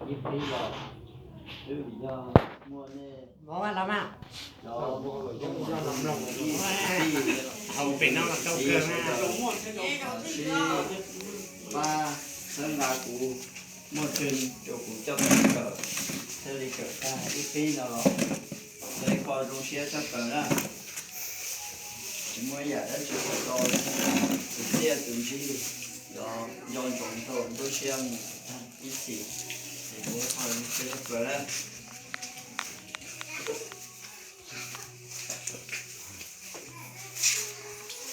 Ib peb los twb vim yog muaj nej cov hauv pem no los tau kawg na. Sib pab txhawb nqa kuv, muaj twg rau kuv coj mus kawm, thiaj li kawm tag ib peb no los tau ib qho zoo siab tshaj plaws na. Tsis muaj ib yam dab tsi ua tau li, tus txiaj tus ntsig los nco ntsoov rau nruab siab mus tag ib txhis, ces kuv ua qho zoo siab tshaj plaws na.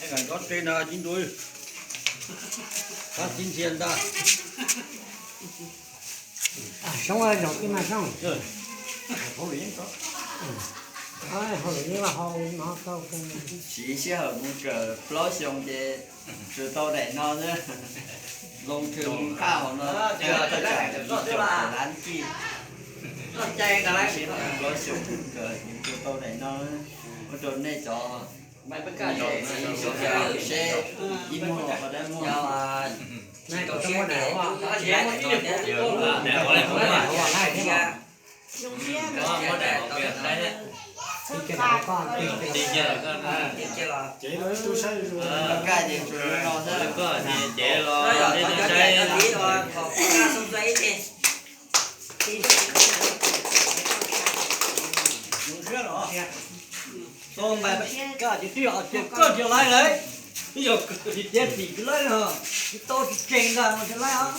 Eb, nyob tej no cib ntua, qab cib ntsia ntag. Soob zaum tib mas soob. Hauj lwm yeej hau no tau. Siv sij hawm mus kawm plaub xyoo ces tsuas tau daim no xwb. Loo thwm mus qhaj hauv no, lab kij, siv plaub xyoo mus kawm tsuas tau daim no. Ua rau nej cov seb ib muag qhov dab muag. Ces los ib tug saib, koj ces tsuas no xwb. Koj ces ces los saib. Zoo siab los tau npais koj ces twb yog tias koj tias laiv lawm, twb yog tias tias tim tsis laiv no, tsis tau tsis tsees ntag mas tias laiv os.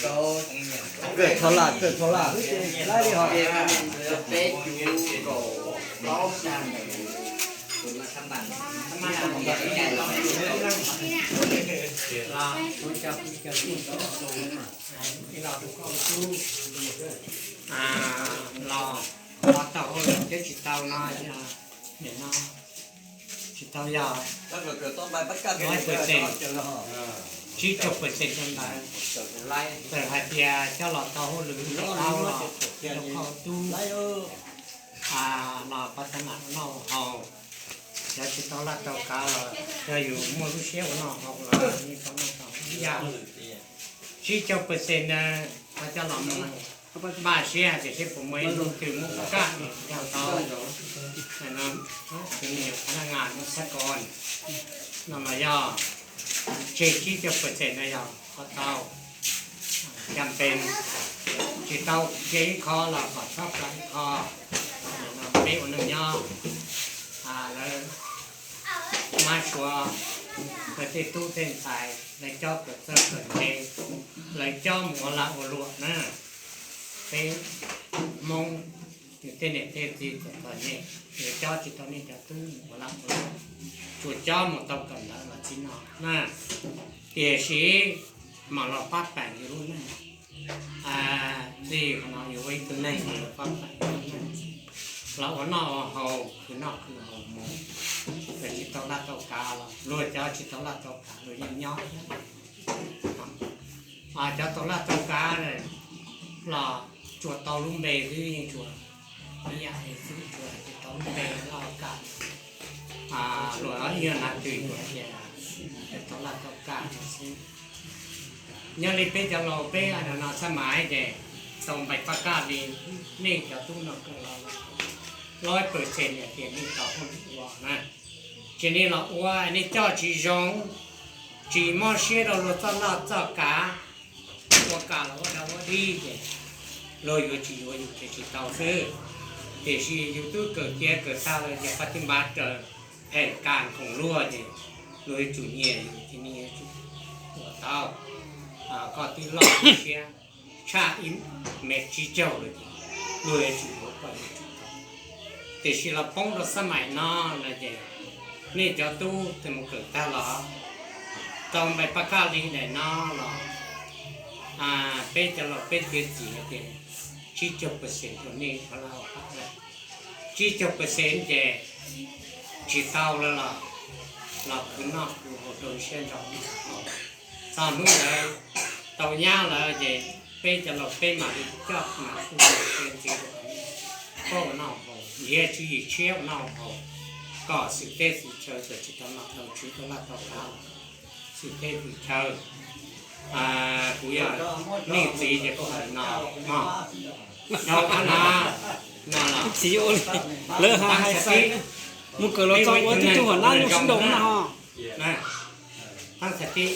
Kawm txog laj, kawm txog laj xwb ces laiv li hos. Peb cuv kaum plaub xya ntawm los, los tau hauj lwm thiab tsis tau no, nim no tsis tau yog, tsib caug percent rau ntawd. Txawm hais tias coj los tau hauj lwm tau los, coj qhov tub los pab tab mam ua noj ua haus, yog tsis tau laj tau kav los yog yus muaj lub siab ua noj haus los yeej tau noj tau ib yam. Tsib caug percent na, ho coj los mus npaj siab tias seb puas muaj ib tug twg muab kaj mus cog tau. Tus me nyuam pha naj ngas muab txhab ko no mas yog tseg tsib caug percent no yog ho tau. Cam pes tsis tau kiag ib qho los kom txhob kam ib qho. Peb ua neej nyob, lawv mab suav, lawv tej tub tej ntxhais lawv cob kawm txawj kawm ntse, lawv cob mus ua lag ua luam na. Peb Hmoob tej niam tej txiv txom txom nyem, lawv cob tsis tau nej cov tub mus ua lag ua luam, tsuas cob mus tau kawm ntawv los tsis no na. Tiam sis mam los pab peem yus lub neej. Txij no yus ua ib tug neeg los pab peem yus lub neej, los ua noj ua haus, khwv noj khwv haus mus. Txawm tsis tau laj tau kav los luag cov tsis tau laj tau kav luag yeej nyob. Cov tau laj tau kav los tsuas tau lub npe xwb, yeej tsuas ib yam xwb, tsuas tsis tau lub npe laj kam. Luag ib yam hnav twg yuav hais tias tau laj tau kav no xwb. Nyob li peb cov laus peb no xab mais ces tau npais paj kaj li nej cov tub no kawg los, loj pawg txeg tias nej tau hauj lwm ua na, ces nej los ua nej coj tsis zoo, tsis mob siab rau luag txoj laj txoj kav, ua kam los ua dog ua dig ces luag yuav tsis yuav yus ces tsis tau xwb. Tiam sis yus twb kawm tiav kawm tag lawm ces pab tib npav raws pheem kas khoom luag ces luag yuav tsum nyiam yus ces nej yuav tsum ua tau. Koj twb loj siab tshaj ib mev tsib caug lawm ces luag yuav tsum yuav koj yuav tsum tau. Tiam sis los poob rau xab mais no no ces nej cov tub twb mus kawm tag los tau npais paj kaj li daim no los peb cov laus peb txiav txim hais tias tsib caug percent rau nej cov laus pab, tsib caug percent ces tsis tau lawm los, los khwv noj khwv haus rau siab ntso. Txog hnub ntawd tau nyab lawm ces peb cov laus peb mam li coj mam kuj ua siab ntxiv rau koj ua noj haus, nrhiav tswv yim tshiab ua noj haus kom xwm teb xwm chaw txawm tsis tau noj tau tswv tau laj tau kav los xwm teb xwm chaw. Kuv yog nej txiv ces kuv hais no mog, Txiv, lawv hais hais mus kawm los txog ua tib tug hom nab nyuj sib nraus na ho. Txhob xav tib,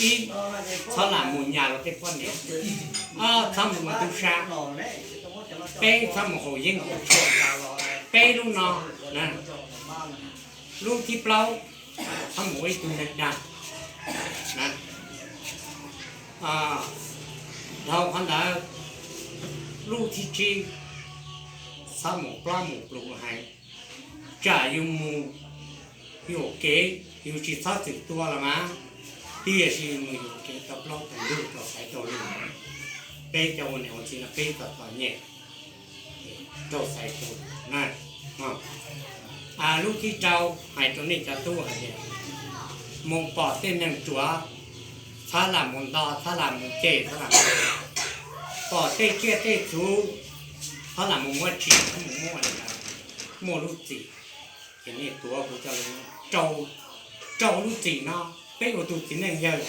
ib, txhob lam mus nyas los tej poj niam, ob, txhob mus ua tub sab, peb, txhob mus haus yeeb haus tshuaj, peb lub no, lub thib plaub, txhob mus ua ib tug neeg dag. Dhau qhov ntawd, lub thib tsib, txhob mus plob mus pluv heev, tsam yus mus, yus kev, yus tsis txhob txwm tua los mas, tiam sis mus yus kev tau plaub tau ntug rau xaiv rau lus. Peb cov ua niam ua txiv no peb txom txom nyem, raug xaiv rau lus na. Lub thib rau, hais rau nej cov tub hais tias, mus pom tej neeg ruam, txhob lam mus nto, txhob lam mus cem, txhob lam mus, pom tej tsiaj tej txhu, txhob lam mus muab tsim, txhob mus muab ua li ntawd. Muaj lub txim, ces nej tuav kuv coj los rau, rau lub txim no. Peb ua tus txiv neej yawg,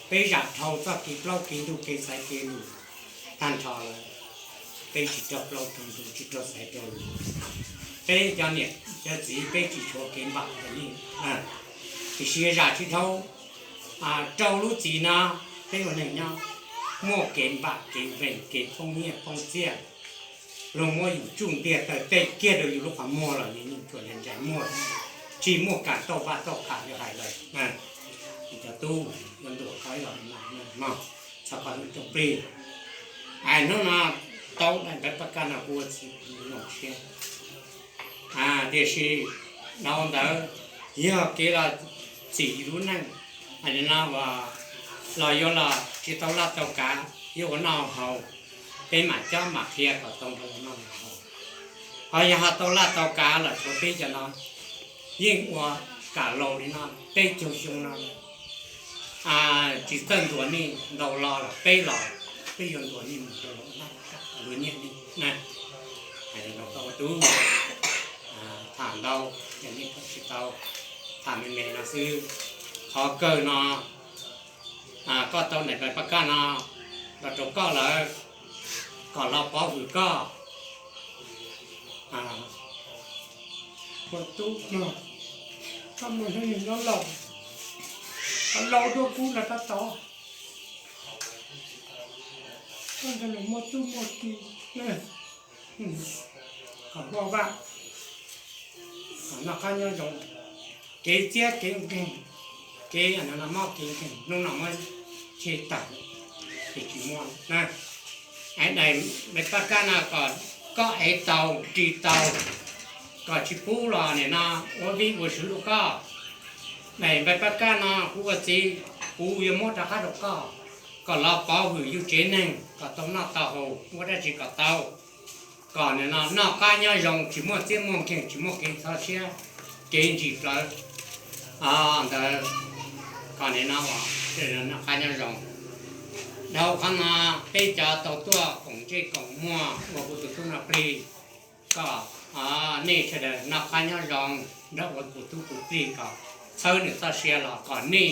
peb zam dhau txoj kev plaub kev ntug kev xaiv kev lus tag nrho lawm. Peb tsis raug plaub raug ntug, tsis raug xaiv raug lus. Peb cov niam cov txiv peb tsis tshuav kev npam kev yeej, tiam sis zam tsis dhau, rau lub txim no peb ua neeg nyob muaj kev npam kev veej kev poob nyiaj poob txiaj, luag muab yus tsuj ntiag taw tej kiag rau yus lub qhov muag los yus yeej tsuas ntshai ntshai muaj, tsis muaj kam tauj vaj tauj qha yuav hais lawm. Cov tub, yuav ntuas koj ib los no, txhob koj lub rooj plig. Hnub no tau daim npawb paj kaj no kuv ua txiv nyob siab, tiam sis dhau ntawd yog kev los txim yus lub neej, no los yuav los tsis tau laj tau kav, yuav ua noj haus, peb mam cob mam qhia kom tau nrog ua noj haus. Ho yog ho tau laj tau kav los tshuav peb cov no yeej ua kam laus li no, peb caug xyoo no tsis txawj ntuas nej ntau los los peb los, peb yuav ntuas nej mus rau luag nyiam nej na. Hais rau koj ua tub, tham ntau ces nej kawm tsis tau, tham me me no xwb. Qhov kawg no, koj tau daim npawb paj kaj no los rau koj lawm, kom los pov hwm koj. Ua tub no, koj mus hlub nws nyob laus, koj laus dua kub los tab tom, koj ntawd los muaj tub muaj ki, kom npaj vaj, kom noj qab nyob zoo, kev txiab kev nkeeg, kev mob kev nkeeg hnub no muab tseg tag, ces tsis muaj na. Daim npawb paj kaj no kom koj ev tau ris tau, kom tsis pub los nim no ua vij ua sw rau koj. Daim npawb paj kaj no kuv ua txiv, kuv yuav muab rov qab rau koj, kom los pov hwm yus tsev neeg kom tau noj tau haus, ua dab tsi kom tau, kom nim no noj qab nyob zoo, tsis muaj txiab muaj nkeeg, tsis muaj kev txhob siab, kev ntsim plawv ntawd, kom nim no noj qab nyob zoo. Dhau qhov no, peb cov tau tuaj koom ntsej koom muag ua kuv tus tub no plig, kom nej sawv daws noj qab nyob zoo, nrog ua kuv tub kuv plig, kom txhawb nws txoj sia los kom nej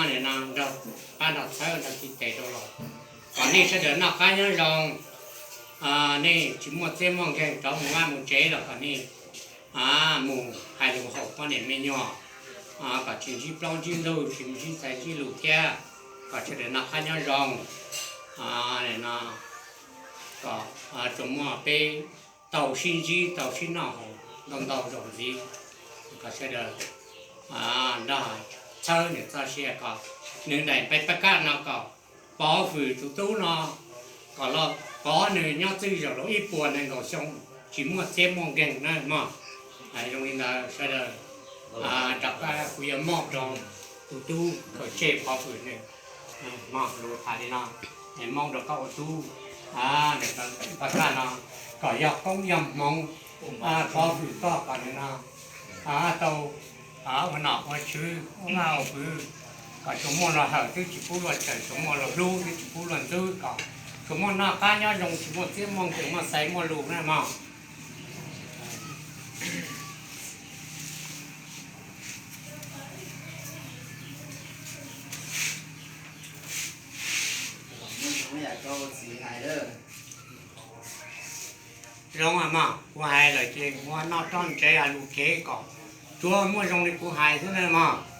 nim no nrog pab nrog txhawb nrog txhawb rau los, kom nej sawv daws noj qab nyob zoo. Nej tsis muaj txiab muaj nkeeg rov mus vaj mus tsev los kom nej mus hais lus haum poj niam me nyuam, kom tsis ntsib plaub ntsib ntug, tsis ntsib xaiv ntsib lus thiab, kom sawv daws noj qab nyob zoo. Kom tsuas muaj peb tau sib ntsib tau sib noj haus ntau ntau zaus ntxiv, kom sawv daws nrog txhawb nws txoj sia, kom nws daim npawb paj kaj no kom pov hwm tus tub no, kom los pov nws nyob txwj zaum laus ib puas nees nkaum xyoo, tsis muaj txiab muaj nkeeg na mog. Zoo li ntawd sawv daws rov qab kuv yuav moj rau tus tub khaws tseg pov hwm nws mog. Lus tham li no, moj rau koj ua tub, paj kaj no kom yog koob yog hmoov pov hwm koj kom nws no tau ua nom ua tswv ua vaj ua pwv, kom tsuas muaj luag hawm twb tsis pub luag tsaws, tsuas muaj luag hlub twb tsis pub luag ntxub, kom tsuas muaj noj qab nyob zoo, tsis muaj txiab muaj nkeeg, muaj xaiv muaj lus na mog. Txiv hais lawm. Zoo mog, kuv hais lawm ces mus noj txoj ntsev hais lus kev kom tsuas muaj zoo li kuv hais xwb na mog.